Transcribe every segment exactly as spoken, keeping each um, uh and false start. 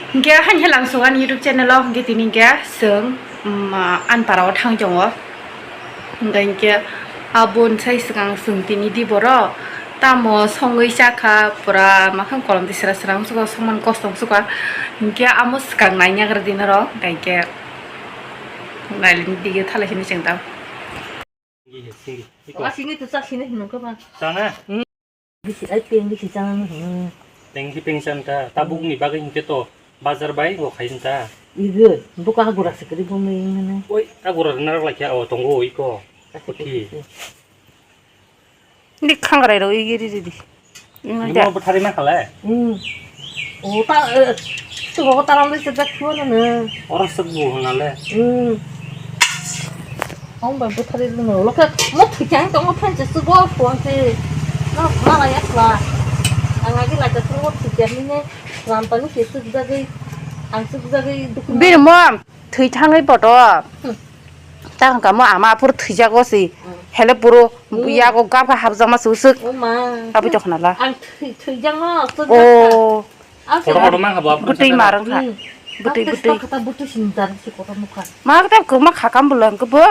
Hinkhe haini khe lang sung ani YouTube channel o, hinkhe tini hinkhe chwng, um, ani para o thang tongo. Hinkhe, hinkhe abo bonsai swkang chwng tini di boro tamo songwi chakha, pura makhang kolom di sra sra wngsugo, songman kosto wngsugo. Hinkhe amo swkang naiyagra di norok, hinkhe nailini dige thalai sini chwng tamo. Sini, sini. Iko. Wah, sini tuh, sini, nunggu, Bang. Sana. Hmm. Bisi, ai, peng bisi chana ni, hmm. Peng si peng san ta. Tabuk ni bagwi hinkhe to bazar bai bo khai ta. Igo, buka agura se kri bo me ngene. Oi, agura narok lai kya o tongo iko. Kasi Uthi. Kasi. Ni khangrai ro igi ri ri di. Imo bo thari ma khala. Hmm. O ta, eh, tu bo ta lam se jak kyo na na. Oro se bu na le. Hmm. Ang ba bo thari no lo ka mo thujang to mo phan se su go phone se. No, ma la ya la. Ang agi la ka tu mo thujang ni ne. Ram pa ni se su jagwi. Ang su jagwi duk. Bir mom. Thwi thangwi poto. Hmm. Ta hwnkha mo ama aphuru thwijago si. Hmm. Hele puro Hmm. yago gapha hapjakma se usuk. O ma. Abui tongkha nala. Ang thwi-, thwijakno, Oh. Kotor kotor ma habo aphuru Bwtwi sana. Marwng kha. Hmm. Bwtwi, Ang bwtwi. Kata bwtwi sinijak si kotor nukha. Ma kata kwma khakam bwlwng khe bo.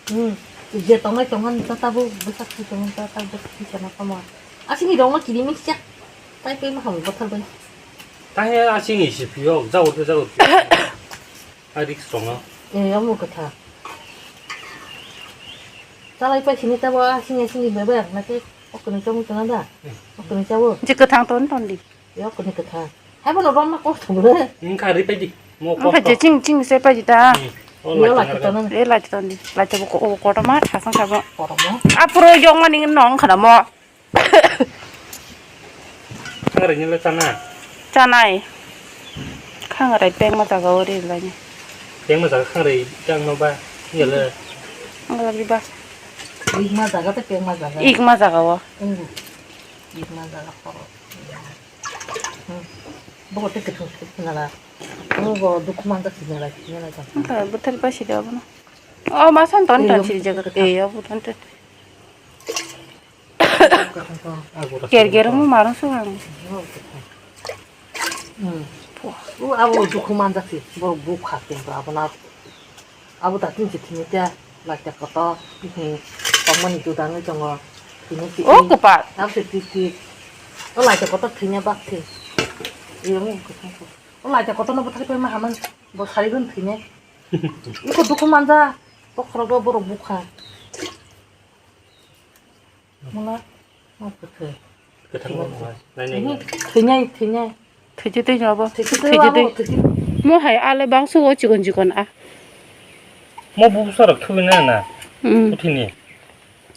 Hmm. Je tongnai tongmani ta tabuk bwsak si tongmani ta tabuk si kana kama. Asini rongno kiri mixya. Tai pe ma habo bothar bai. Tahe asini si phiyok, jagor khe jagor khe. A risk tongo. Eh, omo kwtha. Chalai pai sini tabo, sini, sini bebe, nake, okni chong chong da. Hmm. Okni chawo. Je kwthang ton ton di. Eh, okni kwtha. Hai bono rom ma kosto bole. Wngkha ri pai di. Mo Wngkha kosto. Je ching, ching se pai di ta. Hmm. O Yo lai la tong kwtha nang. E lai ton di. Lai tabo ko, o kotor ma thasang thabo. Kotor ma. Apro yong mani nong khana mo. Khangrai ni le chana? Chanai. Khangrai pengma jaga o ri lai ni. Pengma jaga khangrai chang no ba? Ni le. Ang lagi ba. Igma jaga te pengma jaga. Igma jaga o. Engu. Igma jaga poro. Hmm. Bo te ke thos ke nala. Bo dukhu man ta sinala sinala ta. Ang ta buthar pa si da bo na. O ma san ton ton si jaga. E ya bo ton ton. Ker ker mo marang sugang. Hmm. O abo dukhu manjak si, borok bukha tengkha abo na. Abo da tin si thini te, laita kotor, hmm, tongmani dudangwi tongo. Thini si O i. Kwpal. Abo se tik tik. O laita kotor thini bak si. Iyang kwthang ko. O laita kotor no bwthai pai ma haman, bo sari gun thini. Iko dukhu manja, bokhorok bo borok bukha. Mula, ma kwthwi. Kwthang bo nai nai. Mhm. Thwinai, thwinai. Thwiji twi jabo. Thwiji twi Thwiji abo, twi. Thwiji. Mo hai ale bangsu o chikon chikon a. Mo busa rok thwi na na. Mm. Uthini.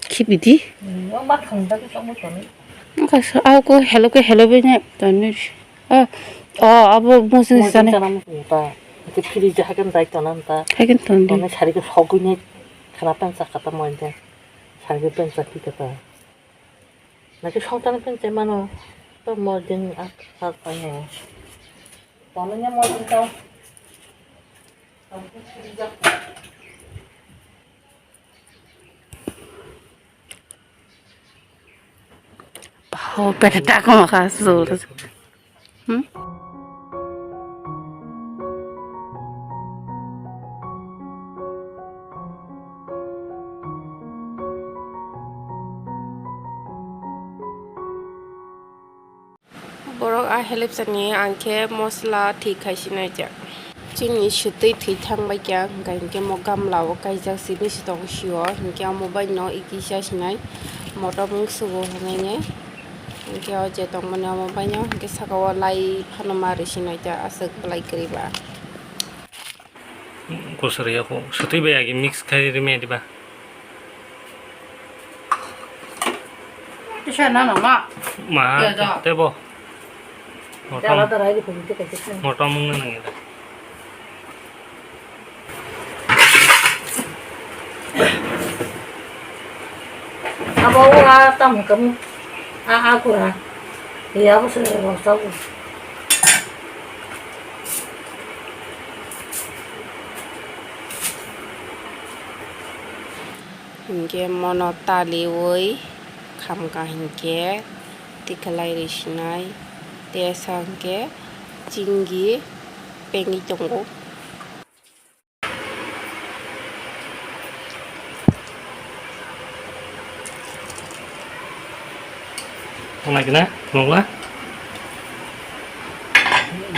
Khibi di. Mm, o ma thang da ki tong toni. Ka sa au ko hello ko hello be ne toni. O, o abo mo sing Mo sane. Chana mo ta. Ki phiri ja hakan dai tona ta. Hakan ton di. Toni sari ko sogui ne khana pen sa kata mo de. Sari ko pen sa ki kata. Nake songchar pen chai mano, to mo jeng ak ak pai no. Tono nya mo jeng tau. Ho, pete tak mo ka sur. Hmm? Borok a helep sani ang khe mosla thwi khai sinai jak. Chini swtwi thwi thang bai kha, hwnkha hinkhe mo gamla o kaijak simi si tongo sio, hinkhe omo bai no iki cha sinai motom wng sugo hwnwi nai. Hinkhe o je tongmani omo baino hinkhe saka o lai phano ma rwisi naikha aswk bwlai kwrwi ba. Kosor ya kho, swtwi bai agi mix khai rwmaya diba? Kisa na na ma. Ma, Ya, ja. Tebo. Motom. Jala da rai ko ni te kaise. Motom wng nang ya. Abo ura tam kamu. A, a kura. Iya, abo se ro sa bu. Hinkhe mono taliwi khamkha hinkhe. Tikalai rwi sinai, tesa hwnkhe chinggi pengwi tongo. Nangkhe na, phunukla.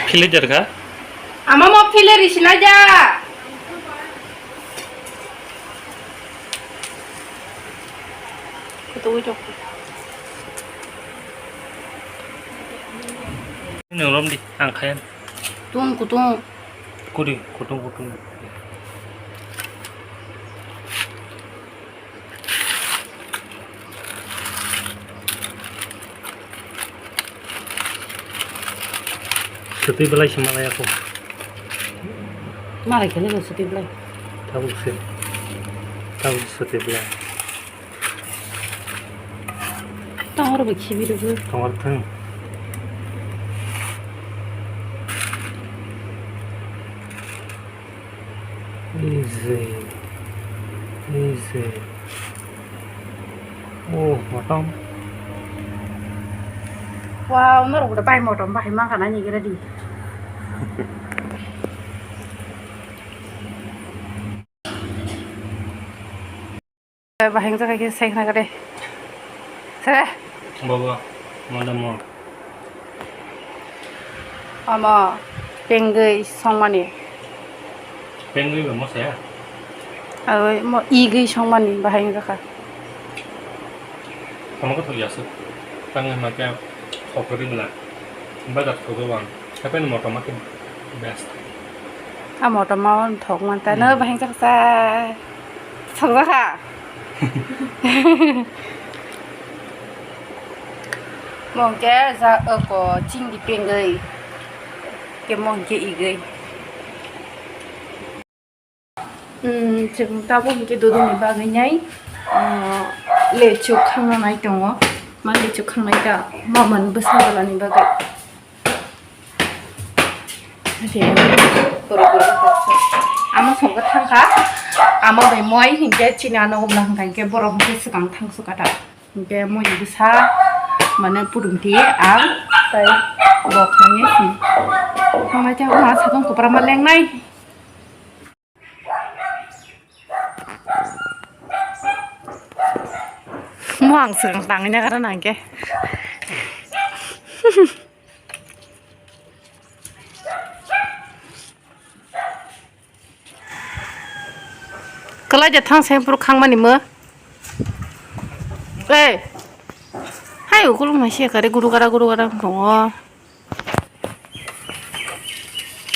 Philwi derkha. Ama mo philwi risi na ja. Kutung jok. Nang rom di, ang khayan. Tung kutung. Kudi, kutung kutung. Swtwi belai se malai ako. Malai khe nini swtwi belai. Tabuk se. Tabuk swtwi belai. Tongor bo khibi rwgwi. Tongor thang. Easy. Easy. Oh, motom. Wow, norok bo bai motom bahai mankha nai ni gre di. Bahai wngkha khe sai khna kade. Sere. Baba, madam mo. Omo pengwi songmani. Pengwi ba mo saya? Oi, mo igwi songmani bahai wngkha. Omo ko thok yasuk. Tangwi ma kya thok ri bla. Ba dak thok wan. Happen motom ma khe best. A motom ma thok man ta no bahai wngkha sa. Sokjakha. Mong khe ja oko chingdi pengwi. Khe mong khe igwi. Hmm, chwng tabuk hinkhe dudukni bagwi nai, ah, lechuk khangna nai tongo. Ma lechuk khangnai ta, ma man bwsa bolani bagwi. Ama songkha thangkha, ama bai moi hinkhe chini ano ubla hwnkha hinkhe borok hinkhe swkang thangsuka ta. Hinkhe moi bwsa mane pudungti ang tai bok thangwi sing. Thangnai tei ma sakang kwbra ma lengnai. Mo ang swkang tangwi nagra nangkhe. Kwlai de thang seng phuru khangmani mo. Ei. Hai ukulung nai se kare guru gara guru gara tongo.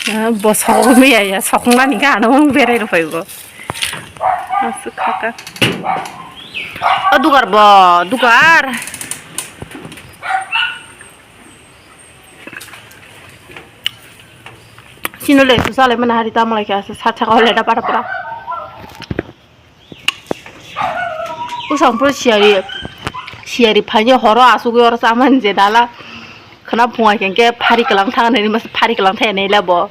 Ah, bo sokong ya ya sokong nani gana mung berai rw phai bo. Aswk kha kha. O dugar bo, dugar. Chini le su salai mana hari tamo lai kha sa saka hole da para para. Usang pura siyari, siyari phaini horo asugwi oro chamani je dala. Khana phunga khe phari kwlang thang nai mas phari kwlang thai nai labo.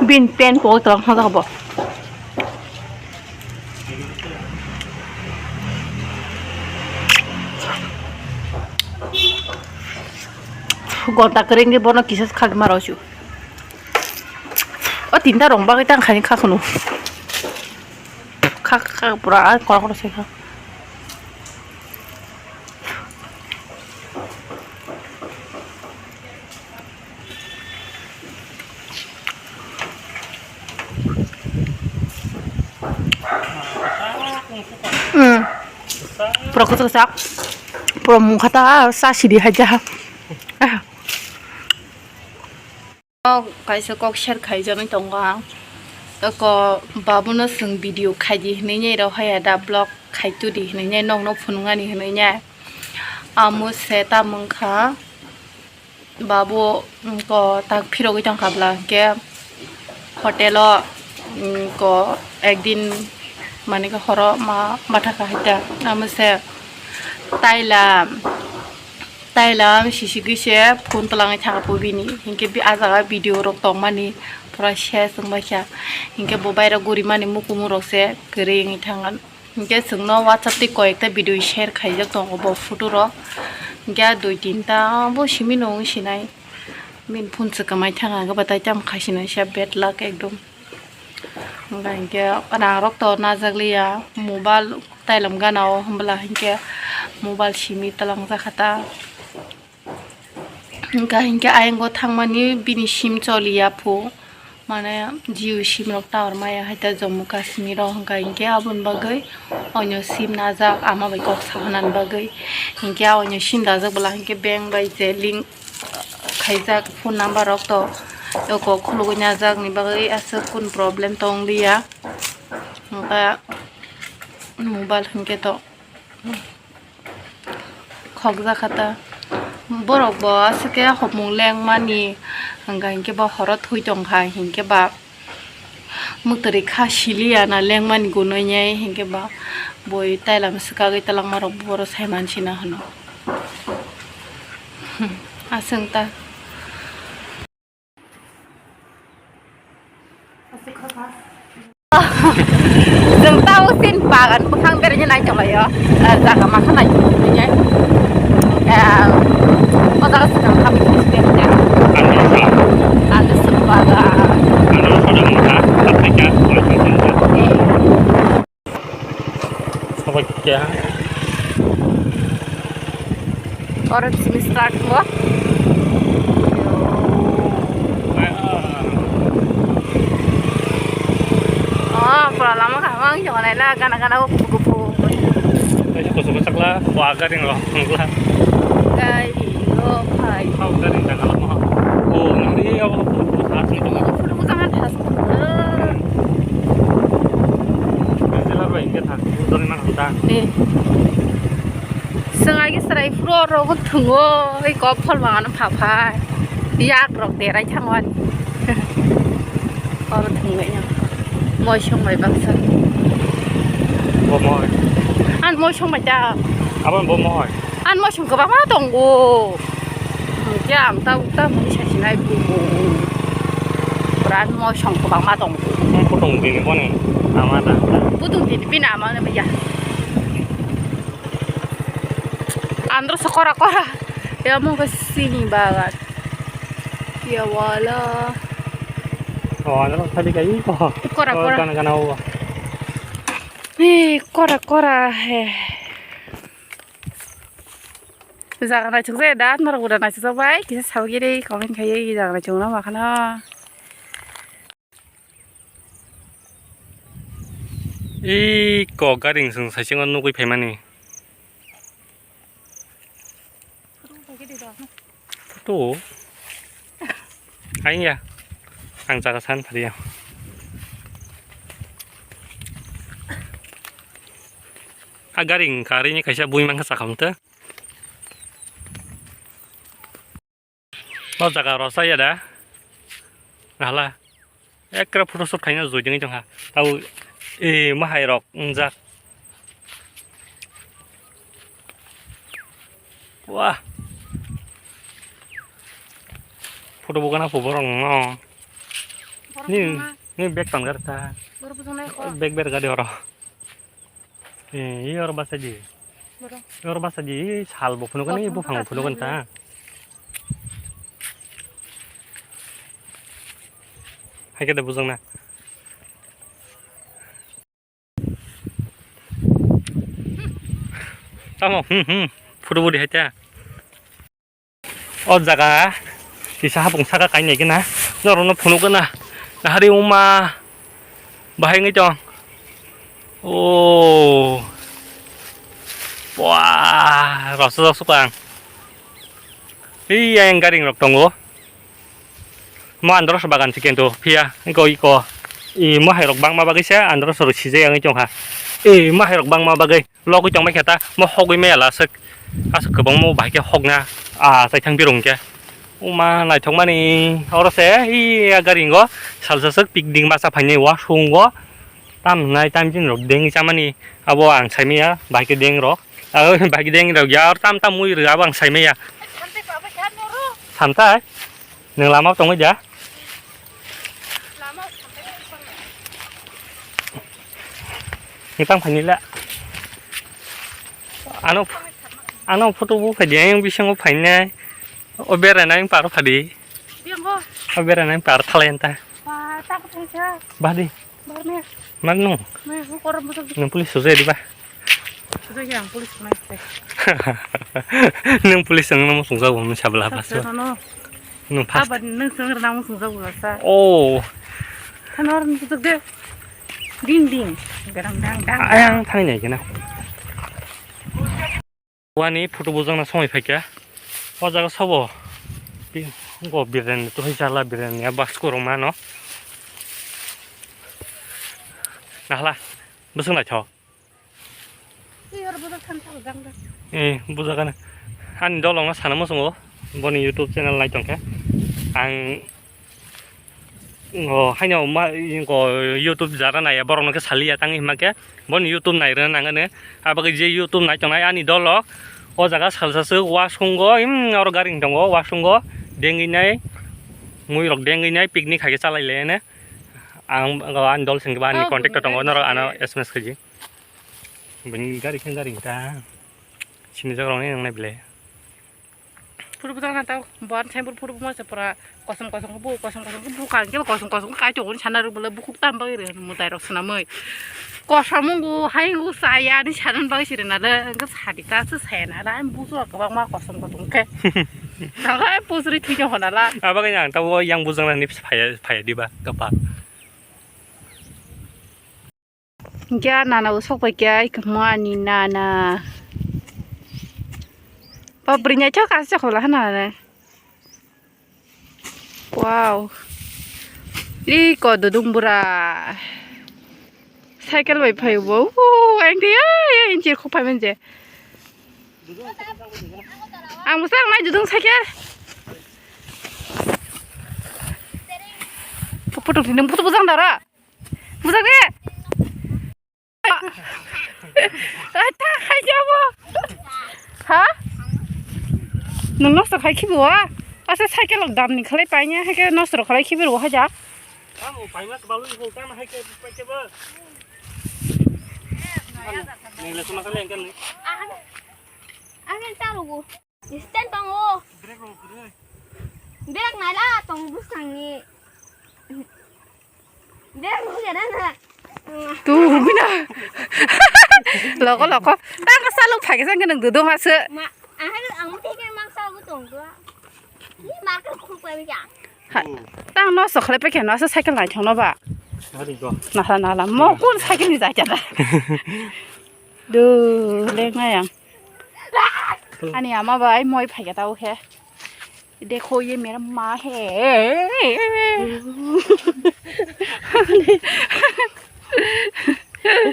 Bin pen po tong thang bo. Gonta kering di bono kisa khak maro chu. O tinta rong bagwi tang khani kha khunu. Kha kha pura kora kora se kha. Hmm. Pura kwchak kwchak. Pura mungkha ta sa sidi haja. Ah. Kaisa kok share khaijaknai tongo ang. Oko babuno chwng video khaidi hinwi nai rw haya da vlog khaitudi hinwi nai nokno phunuknani hinwi nai. Amo se tamo wngkha. Babu, mm, ko tak phirogwi tongkha bwla, hwnkhe hotel o, mm, ko ekdin, mane khe horo ma, ma thaka hai ta, amo se taila, taila sisigwi se phone twlangwi thangkha po bini, hinkhe bi-, ah jaga video rok tongmani pura ses wngbaikha, hinkhe bo bairok gorimani mukumu rok se kwrwi wngwi thangkha. Hinkhe chwngno WhatsApp tei koyekta video share khaijak tongo bo photo rok. Hinkhe a dui tinta bo simi no wng sinai. Bini phone swkamai thang ang khe batai tamo khai sinai sa bad luck ekdom. Hinkhe rang rok to najak liya mobile tailam gana o hwnbwla hinkhe mobile simi twlang jakha ta. Hwnkha hinkhe ayang o thangmani bini sim choliya phu, mane Jio sim rok tower maya hai ta Jammu Kashmir o, hwnkha hinkhe aboni bagwi onyo sim najak ama bai kok sahanani bagwi. Hinkhe a onyo sim dajak bwla hinkhe bank bai je link khaijak phone number rok to eko khulugwi najak ni bagwi aswk kun problem tong liya. Hwnkha mobile hinkhe to. Khokjak kha ta. Borok bo aswk khe hopmung lengmani, hwnkha hinkhe bo horo thwi tongkha, hinkhe ba mwtwrwi kha siliya na lengmani gunui nai, hinkhe ba bui tailam swkagwi twlangmarok boro saimansina hwno. Aswk ta. Chwng tabuk chini bagan bwkhang beraiwi naitonglaio, jaga masa naitonglainai. O jaga swkang habwi tongsi berajak. Alu swk bagan. Sabai kya? Oro simi start mo. Oh, pura lama ka mang jong nai la gana gana ko kupu kupu. Kaisa koso kosak la, wa gari ngo ngla. Gari, oh, phai. Kau gari ta kala mo. Oh, nang ri ya ko kupu kupu thas ni jong. Kupu kupu jangan thas. Kaisa la bai ke thas. Dori na ta. Eh. Swngai ke serai phuru oro thungo, ei kok phol bangano pha phai. Yak rok derai thango ani. Oro thungo ya. Moi song bai baksa. Bo moi. An moi song bai ta. Abon bo moi. An moi song kwbangma tongo. Hwnkhe ang ta ukta mui sasinai bubo. Pura moi song kwbangma tongo. Ang kutung dini boni ama da. Kutung dini bini ama ne ya. Andro so kora kora. Ya mo ke sini bagat. Ya wala. Oh, andro tadi kayu ko. Kora kora. Kana kana wa. Ni kora kora he. Jaga naithok jai da, norok bo da naithok jai bai, kisa sabo giri comment khai, jaga naithok no ma khano. Ih, kok gari chwng saichung o nugwi phaimani. Photo. Ayang ya. Ang jaga san phariya. A gari wngkha, arini kaisa buimang kha sakha mungta. O jaga rw chaya da. Nahala. Ekra photo shoot khaina joi dingwi tongkha. Tabo, eh, mahairok wngjak. Wah. Photo bo gana pho borok no. Ni, ni bag tanggar ta. Bag ber gadi oro. Eh, oro basa di. Oro basa di, sal bo phunukani, buphang bo phunukani ta. Hai khe da bujang na. Tamo, hmm, hmm, photo body hai ta. O jaga kisa hapung saka kainai gana norokno phunuk gana nahari wngma bahai wngwi tong. O bua rosojak sukang. Ei yang garing rok tongo. Mo andro bagan si kento phiya iko iko. I mo hai rok bangma bagwi sa andro soro sijai wngwi tongkha. I mo hai rok bangma bagwi. Logwi tongbai khe ta, mo hogwi maya la aswk, aswk kwbangma bahai khe hokna, ah, chaithang birung khe. Uma naithokmani, oro se, i, a gari ngo, salsa swk picnic masa phainai wa, sung o, tam nai, tam jin rok deng chamani, abo ang saimaya, bahai khe deng rok, ah, bahai khe deng rok ya, tam tam mui rw abo ang saimaya. Samtai? Nwng lama tongwi da? Nwng tang phaini la. Ano, ano photo bo phai di, ayang bisingo phainai. O beranai par phadi. Biyango. O beranai par thalai anta. Ba, tak thaisa. Badi. Barme. Magno. Me, bu korom bu. Nung police sujai diba? Sujai yang police nai. Nung police nung nung sungsa bo nung sabla. Sabla no. Nung pas. Aba nung sung rana nung sungsa bo sa. Oh. Thanor nung sujak de. Ding ding. Garang dang dang. Ayang thani nai kena. Wani photo bujak na somoi phaikha. O jaga sobo. Bi-, go biryani to hoi jala biryani ya bas korong mano. Nahla. Bwswk naithok. Twi oro bwswk thansa bwjang da. Eh, bujak ano. Ani dolong no sana muchungo. Boni YouTube channel nai tongkha. Ang o haino ma, o YouTube jara naiya borok no khe saliya tang hima khe boni YouTube nai rwna nang ani. Abagwi je YouTube nai tongnai ani dolok o jaga salsa swk wasung go, im oro gari wng tongo wasung go dengwi nai mui rok dengwi nai picnic hai khe chalai lai ani. Ang ani dol sengkhe ba ani contact tongo norok ano S M S khaidi. Bini gari khe gari ta sini jaga rok nai nang nai bele. Photo bwjakna tao, bo ani signboard photo bwma se pura kosom kosom khe bu, kosom kosom khe bu, kang khe kosom kosom khe kaitor hwnwi sana rw bwle bukhuk tam bagwi rw mwtai rok swnamwi. Kosom wngo, hai wngo, chaya ani sana bagwi se rwna le, hwnkhe sadi ta se saya na la, ani bujo kwbangma kosom kosom khe. Tamo hai pujri thwino hona la. Abo khe ang tabo yang bujaknani phaya, phaya diba, kwpal. Hwnkhe ah nana bo sok pai khe ai kwmani nana. Ba bwrwi naithok aswk chokla hana ne. Wow. Iko dudung bura. Cycle bai phai bo. Uu, ang thwi ai, ai, inchir khok phai manje. Ang bwsa ang nai dudung cycle. Putuk ni nung putuk bwsa ang dara. Bujak de. Ai, ta khai jabo. Ha? Nung nosto khai khibi wa? Asa cycle rok dam ni khalai paina, hai khe nosto rok khalai khibi rw haja. Amo paima se balu ni phone tama hai khe pai khe ba. Nang le suma kale engkan ni. Ang, ang ta lugu. Stand tongo. Brake rok kwrwi. Brake naila tong bwskango. Brake rok kwrwi na. Tu bina. Loko loko. Tang saluk phai khe nang dudung hasu. Ma, ahai ang thike mang saluk tong tu. Ni ma ka khuk pa ya. Ha, tang no sokhle pe khe no sa cycle nai thong no ba. Hari go. Nahla nahla. Mo kun cycle ni jai jada. Du, leng ayang. Ani ama bai moi phai khe tau khe. Dekho ye mera ma hai.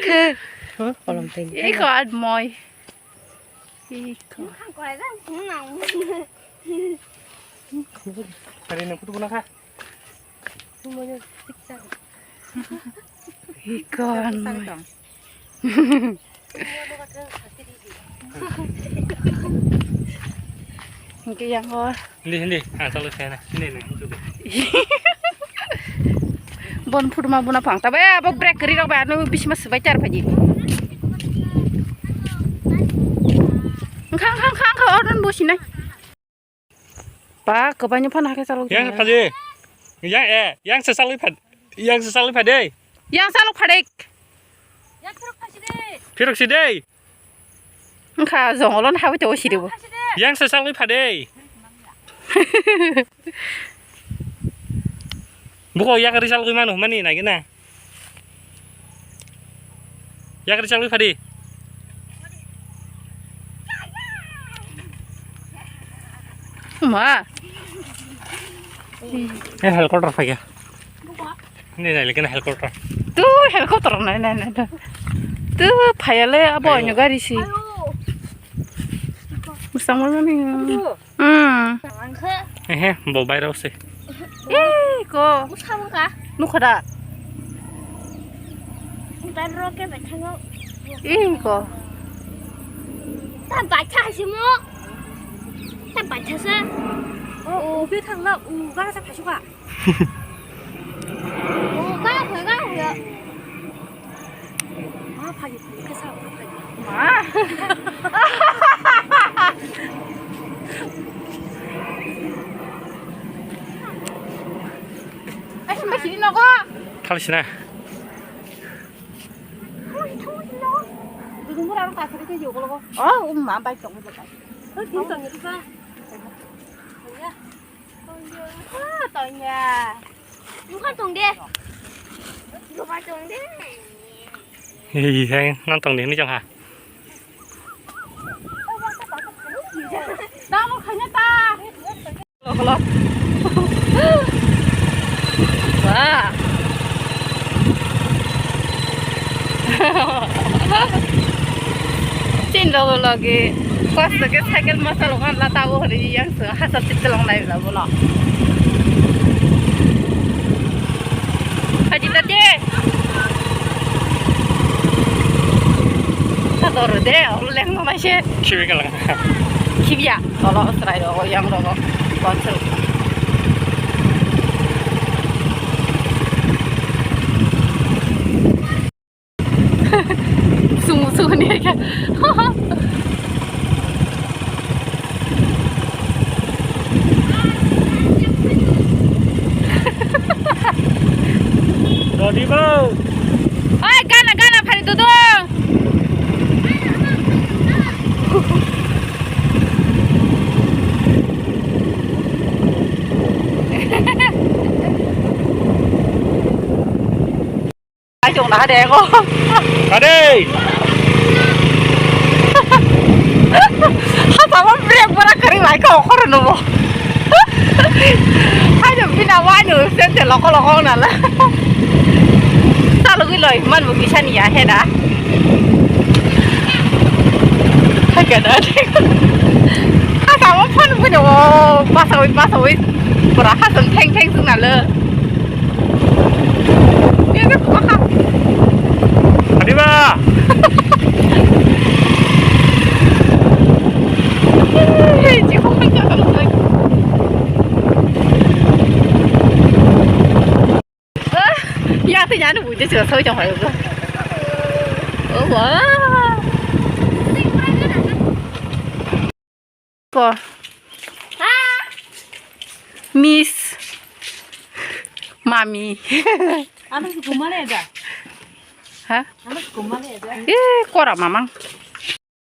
Khe. Huh? Kolom teng. Iko at moi. Iko. Hari nang kutu kuna kha. Iko at moi. Hingke yang o. Hindi, hindi. Ah, salo saya na. Hindi, hindi. Bon photo ma bona phang. Tabe abo brake kri rok ba no bisma sbai char phaji. Khang, khang, khang, khang, odon bosinai. Ba, kwbaini phano hakhe chalok. Yang phaji. Yang, eh, yang se chalok phad. Yang se chalok phade. Yang chalok phade. Phirok si de. Wngkha jongolon habwi tongo siribo. Yang se chalok phade. Buko yak ri chalok mano mani nai gina. Yak ri chalwi phadi. Ma. Eh, helicopter phai ya. Ini nai lekena helicopter. Tu helicopter nai nai nai. Tu phai ya le abo nyo gari si. Musang mana ni? Hmm. Ehe, bo bairok se. Ih, ko. Nukha da. Ih, ko. Ta bacha hasi mo. Ta bacha sa. O, ubi thangla, u gara sa phasuka. O, gara phai, gara phai. Ma, phai, phai, kesa, phai. Ma. Hal sina. Oh, um, ma bai tong. Ah, tong ya. Bukan tong deh. Bukan tong deh. Hei, hei, nang tong deh, ni jang ha. Tamo khanya ta. Wah. Chin logo logi. Kosto ke cycle masa lo kan lata wo hori yang se hasar chit long lai la bono. Haji tate. Sador de, oleng ma se. Chiwi kalang. Kibia, tolo serai rogo, yang rogo, konsel. Sungu sungu ni aja. Dodi bo. Oi, gana, gana, phari dudung. Ai, chong na de go. Ade. Ha, tamo brake bara kari lai ko, khoro no bo. Hajo bina wano sente loko loko nala. Salugwi loi man bo kisa ni ya heda. Hagana. Hasa mo phone bo no basawi basawi. Pura hasan theng theng sung nala. Ini ko ha. Adiba. Hei, chikung ka ka. Ah, ya, te ya, no, bujhe, soi, soi, soi. Oh, wow. Ko. Miss. Mami. Ano si kumare da. Ha? Ano si kumare da. Eh, kora mamang.